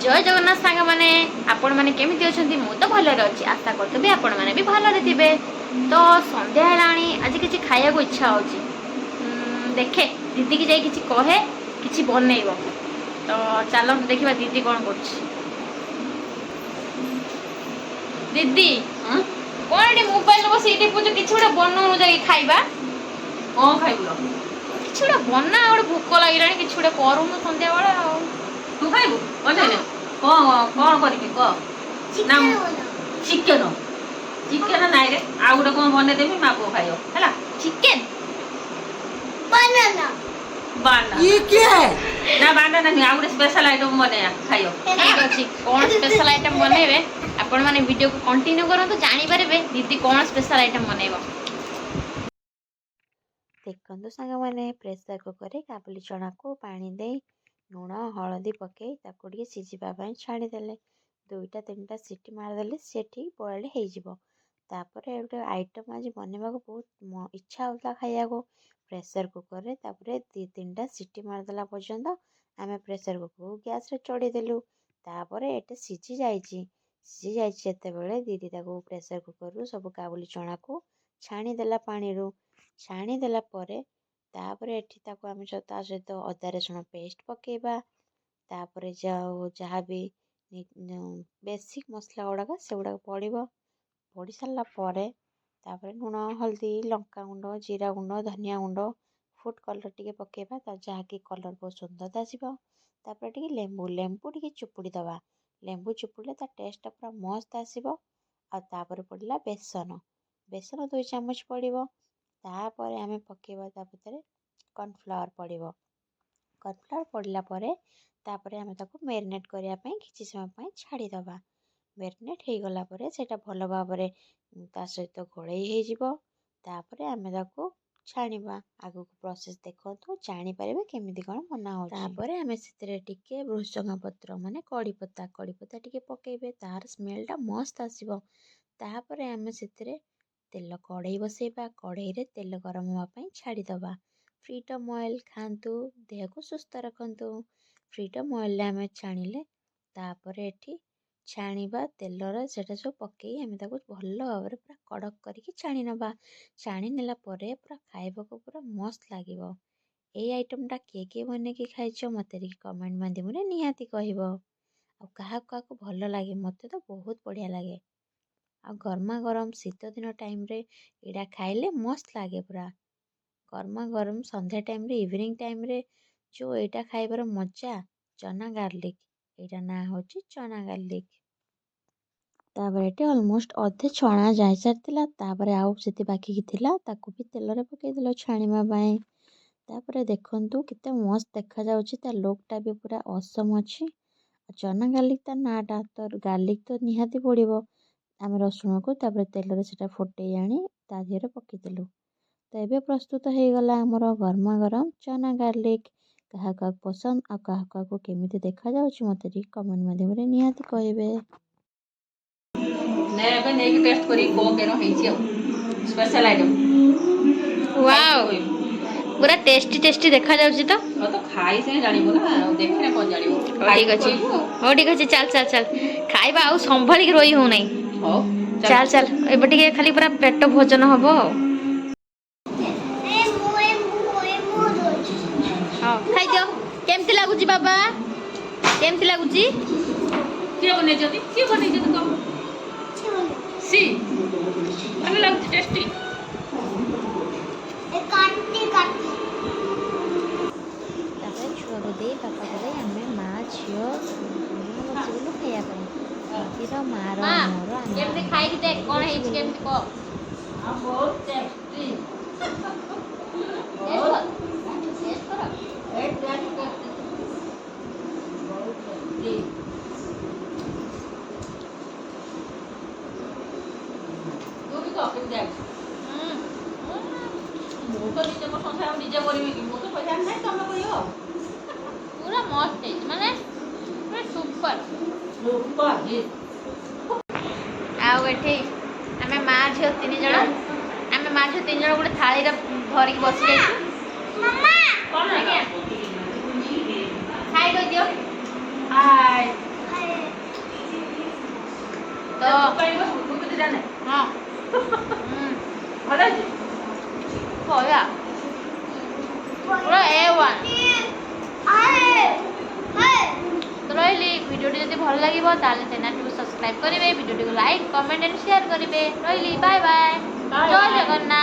ଜୟ ଜଗନ୍ନାଥ ସାଙ୍ଗମାନେ, ଆପଣମାନେ କେମିତି ଅଛନ୍ତି? ମୁଁ ତ ଭଲରେ ଅଛି। ଆଶା କରୁଥିବି ଆପଣମାନେ ବି ଭଲରେ ଥିବେ। ତ ସନ୍ଧ୍ୟା ହେଲାଣି, ଆଜି କିଛି ଖାଇବାକୁ ଇଚ୍ଛା ହେଉଛି। ଦେଖେ ଦିଦିକି ଯାଇ କିଛି କହେ, କିଛି ବନେଇବ। ତ ଚାଲନ୍ତୁ ଦେଖିବା ଦିଦି କ'ଣ କରୁଛି। ଦିଦି, କ'ଣ ଏଠି ମୋବାଇଲ ବସିକି ଟିପୁଛୁ? କିଛି ଗୋଟେ ବନଉନୁ ଯାଇକି ଖାଇବା। କ'ଣ ଖାଇବୁ? କିଛି ଗୋଟେ ବନା, ଗୋଟେ ଭୋକ ଲାଗିଲାଣି। କିଛି ଗୋଟେ କରୁନୁ ସନ୍ଧ୍ୟାବେଳେ ଆଉ। ତୁ ଖାଇବୁ? ବନେଇଲେ କ'ଣ କ'ଣ କରିବି କହ ନା। ଚିକେନ? ଚିକେନ ନାଇଁ ରେ, ଆଉ ଗୋଟେ କ'ଣ ବନେଇଦେବି, ମା ପୁଅ ଖାଇବ, ହେଲା? ଚିକେନ। ବାନାନା ନା, ବାନାନା ନୁହେଁ, ଆଉ ଗୋଟେ ସ୍ପେଶାଲ ଆଇଟମ ବନେଇବା, ଖାଇବ। ଠିକ ଅଛି, କ'ଣ ସ୍ପେଶାଲ ଆଇଟମ ବନେଇବେ? ଆପଣମାନେ ଭିଡ଼ିଓକୁ କଣ୍ଟିନ୍ୟୁ କରନ୍ତୁ, ଜାଣିପାରିବେ ଦିଦି କ'ଣ ସ୍ପେଶାଲ ଆଇଟମ ବନେଇବ। ଦେଖନ୍ତୁ ସାଙ୍ଗମାନେ, ପ୍ରେସର୍ କୁକର୍ରେ କାବୁଲି ଚଣାକୁ ପାଣି ଦେଇ, ଲୁଣ ହଳଦୀ ପକାଇ ତାକୁ ଟିକେ ସିଝିବା ପାଇଁ ଛାଡ଼ିଦେଲେ। ଦୁଇଟା ତିନିଟା ସିଟି ମାରିଦେଲେ ସିଏ ଠିକ୍ ବଏଲ୍ ହେଇଯିବ। ତାପରେ ଗୋଟେ ଆଇଟମ୍ ଆଜି ବନେଇବାକୁ ବହୁତ ଇଚ୍ଛା ହେଉଥିଲା ଖାଇବାକୁ। ପ୍ରେସର୍ କୁକର୍ରେ ତାପରେ ଦୁଇ ତିନିଟା ସିଟି ମାରିଦେଲା ପର୍ଯ୍ୟନ୍ତ ଆମେ ପ୍ରେସର୍ କୁକର୍କୁ ଗ୍ୟାସ୍ରେ ଚଢ଼େଇଦେଲୁ। ତାପରେ ଏଇଟା ସିଝି ଯାଇଛି। ସିଝି ଯାଇଛି ଯେତେବେଳେ, ଦିଦି ତାକୁ ପ୍ରେସର୍ କୁକର୍ରୁ ସବୁ କାବୁଲି ଚଣାକୁ ଛାଣିଦେଲା ପାଣିରୁ। ଛାଣିଦେଲା ପରେ ତାପରେ ଏଠି ତାକୁ ଆମେ ତା ସହିତ ଅଦା ରସୁଣ ପେଷ୍ଟ ପକାଇବା। ତାପରେ ଯାଉ ଯାହା ବି ବେସିକ୍ ମସଲା ଗୁଡ଼ାକ, ସେଗୁଡ଼ାକ ପଡ଼ିବ। ପଡ଼ି ସାରିଲା ପରେ ତାପରେ ଲୁଣ, ହଳଦୀ, ଲଙ୍କାଗୁଣ୍ଡ, ଜିରା ଗୁଣ୍ଡ, ଧନିଆ ଗୁଣ୍ଡ, ଫୁଡ଼୍ କଲର୍ ଟିକେ ପକାଇବା ତା ଯାହାକି କଲର୍ ବହୁତ ସୁନ୍ଦର ଆସିବ। ତାପରେ ଟିକେ ଲେମ୍ବୁ ଲେମ୍ବୁ ଟିକେ ଚୁପୁଡ଼ି ଦେବା। ଲେମ୍ବୁ ଚୁପୁଡ଼ିଲେ ତା ଟେଷ୍ଟଟା ପୁରା ମସ୍ତ ଆସିବ। ଆଉ ତାପରେ ପଡ଼ିଲା ବେସନ। ବେସନ 2 ଚାମଚ ପଡ଼ିବ। ତାପରେ ଆମେ ପକାଇବା ତା ଭିତରେ କର୍ଣ୍ଣଫ୍ଲାୱାର୍ ପଡ଼ିବ। କର୍ଣ୍ଣଫ୍ଲାୱାର୍ ପଡ଼ିଲା ପରେ ତାପରେ ଆମେ ତାକୁ ମ୍ୟାରିନେଟ୍ କରିବା ପାଇଁ କିଛି ସମୟ ପାଇଁ ଛାଡ଼ିଦେବା। ମ୍ୟାରିନେଟ୍ ହେଇଗଲା ପରେ ସେଇଟା ଭଲ ଭାବରେ ତା ସହିତ ଗୋଳେଇ ହେଇଯିବ। ତାପରେ ଆମେ ତାକୁ ଛାଣିବା। ଆଗକୁ ପ୍ରୋସେସ୍ ଦେଖନ୍ତୁ, ଜାଣିପାରିବେ କେମିତି କ'ଣ ବନା ହେଉଛି। ତାପରେ ଆମେ ସେଥିରେ ଟିକେ ଭୃସଙ୍ଗ ପତ୍ର, ମାନେ କଡ଼ିପତ୍ତା, କଡ଼ିପତ୍ତା ଟିକେ ପକାଇବେ, ତାର ସ୍ମେଲଟା ମସ୍ତ ଆସିବ। ତାପରେ ଆମେ ସେଥିରେ ତେଲ କଡ଼େଇ ବସେଇବା। କଡ଼େଇରେ ତେଲ ଗରମ ହେବା ପାଇଁ ଛାଡ଼ିଦେବା। ଫ୍ରିଡ଼ମ୍ ଅଏଲ୍ ଖାଆନ୍ତୁ, ଦେହକୁ ସୁସ୍ଥ ରଖନ୍ତୁ। ଫ୍ରିଡ଼ମ୍ ଅଏଲ୍ରେ ଆମେ ଛାଣିଲେ, ତାପରେ ଏଠି ଛାଣିବା ତେଲରେ ସେଇଟା ସବୁ ପକାଇ ଆମେ ତାକୁ ଭଲ ଭାବରେ ପୁରା କଡ଼କ କରିକି ଛାଣି ନେବା। ଛାଣି ନେଲା ପରେ ପୁରା ଖାଇବାକୁ ପୁରା ମସ୍ତ ଲାଗିବ। ଏଇ ଆଇଟମ୍ଟା କିଏ କିଏ ବନେଇକି ଖାଇଛ, ମୋତେ ଟିକେ କମେଣ୍ଟ ମାଧ୍ୟମରେ ନିହାତି କହିବ। ଆଉ କାହାକୁ କାହାକୁ ଭଲ ଲାଗେ? ମୋତେ ତ ବହୁତ ବଢ଼ିଆ ଲାଗେ। ଆଉ ଗରମା ଗରମ ଶୀତ ଦିନ ଟାଇମ୍ରେ ଏଇଟା ଖାଇଲେ ମସ୍ତ ଲାଗେ ପୁରା। ଗରମା ଗରମ ସନ୍ଧ୍ୟା ଟାଇମ୍ରେ, ଇଭିନିଂ ଟାଇମ୍ରେ ଯେଉଁ ଏଇଟା ଖାଇବାର ମଜା, ଚନା ଗାର୍ଲିକ୍। ଏଇଟା ନାଁ ହେଉଛି ଚନା ଗାର୍ଲିକ୍। ତାପରେ ଏଠି ଅଲମୋଷ୍ଟ ଅଧେ ଛଣା ଯାଇସାରିଥିଲା। ତାପରେ ଆଉ ସେଠି ବାକି ଥିଲା, ତାକୁ ବି ତେଲରେ ପକାଇଦେଲୁ ଛାଣିବା ପାଇଁ। ତାପରେ ଦେଖନ୍ତୁ କେତେ ମସ୍ତ ଦେଖାଯାଉଛି, ତା ଲୁକ୍ଟା ବି ପୁରା ଅସମ୍ ଅଛି। ଆଉ ଚନା ଗାର୍ଲିକ୍ ତା ନାଁଟା, ତ ଗାର୍ଲିକ୍ ତ ନିହାତି ପଡ଼ିବ। ଆମେ ରସୁଣକୁ ତାପରେ ତେଲରେ ସେଇଟା ଫୁଟେଇ ଆଣି ତା ଦେହରେ ପକାଇଦେଲୁ। ତ ଏବେ ପ୍ରସ୍ତୁତ ହେଇଗଲା ଆମର ଗରମା ଗରମ ଚନା ଗାର୍ଲିକ୍। କାହା କାହାକୁ ପସନ୍ଦ ଆଉ କାହା କାହାକୁ କେମିତି ଦେଖାଯାଉଛି, ମୋତେ ଟିକେ କମେଣ୍ଟ ମାଧ୍ୟମରେ ନିହାତି କହିବେ। ନେ, ଏବେ ନେଇକି ଟେଷ୍ଟ କରିକି କହ କେନ ହେଇଛି। ଆଉ ସ୍ପେଶାଲ ଆଇଟମ୍। ୱାଓ, ପୁରା ଟେଷ୍ଟି ଟେଷ୍ଟି ଦେଖାଯାଉଛି ତ। ତ ଖାଇ ସେ ଜାଣିବୁ ନା, ଆଉ ଦେଖିଲେ କ'ଣ ଜାଣିବୁ? ହଉ, ଠିକ ଅଛି। ହଉ, ଠିକ ଅଛି, ଚାଲ ଚାଲ ଚାଲ ଖାଇବା। ଆଉ ସମ୍ଭାଳିକି ରହି ହଉନାହିଁ। ହଉ। ଚାଲ ଚାଲ, ଏବେ ଟିକେ ଖାଲି ପୁରା ପେଟ ଭୋଜନ ହବ ଆଉ। ହଉ, ଖାଇଦିଅ। କେମିତି ଲାଗୁଛି ବାବା? କେମିତି ଲାଗୁଛି? କିଏ ବନେଇଛନ୍ତି? କିଏ ବନେଇଛନ୍ତି କହ। ସି ଭଲ ଲାଗୁଛି, ଟେଷ୍ଟି। କାଟି କାଟି। ତାପରେ ଛୁଆକୁ ଦେଇ, ବାପାକୁ ଦେଇ ଆମେ ମା ଝିଅ 3 ଜଣ ବସିଗଲୁ ଖାଇବା ପାଇଁ। ଦିଦିର, ମାର, ମା, ମୋର, ଆମେ କେମିତି 3 ଜଣ ଖାଇକି ଦେଖ ଖାଇବାକୁ କ'ଣ ହେଇଛି। ବସିଗଲୁ। କେମିତି କହ। ଆଉ ବହୁତ ଟେଷ୍ଟି। ଟେଷ୍ଟ କର। ବହୁତ ଟେଷ୍ଟି। ତୁ ବି କହ କେମିତି ଲାଗୁଛି। ମୁଁ ତ ନିଜ ପ୍ରଶଂସା ଆଉ ନିଜେ କରିବି କି? ମୁଁ ତ ପଇସା ନାହିଁ, ତମେ କରିବ ଆଉ। ପୁରା ମସ୍ତ ହେଇଛି, ମାନେ ପୁରା ସୁପର। Super hit. ଆଉ ଏଠି ଆମେ ମା ଝିଅ ତିନି ଜଣ, ଆମେ ମା ଝିଅ ତିନି ଜଣ ଗୋଟେ ଥାଳିରେ ଧରିକି ବସି ଯାଇଛୁ। କ'ଣ? ଆଜ୍ଞା, ଖାଇ କହିଦିଅ। ହାଇ। ତୁ କାଇଁ ବସିବୁ? ତୁ ବି ତ ଜାଣେ। ହଁ। ଭଲ ହେଇଛି। ବଢିଆ, ପୁରା ଏ1। ତ ରହିଲି। ଭିଡ଼ିଓଟି ଯଦି ଭଲ ଲାଗିବ, ତାହେଲେ ଚ୍ୟାନେଲଟିକୁ ସବସ୍କ୍ରାଇବ୍ କରିବେ, ଭିଡ଼ିଓଟିକୁ ଲାଇକ୍, କମେଣ୍ଟ ଆଣ୍ଡ ସେୟାର କରିବେ। ରହିଲି, ବାଏ ବାଏ, ଜୟ ଜଗନ୍ନାଥ।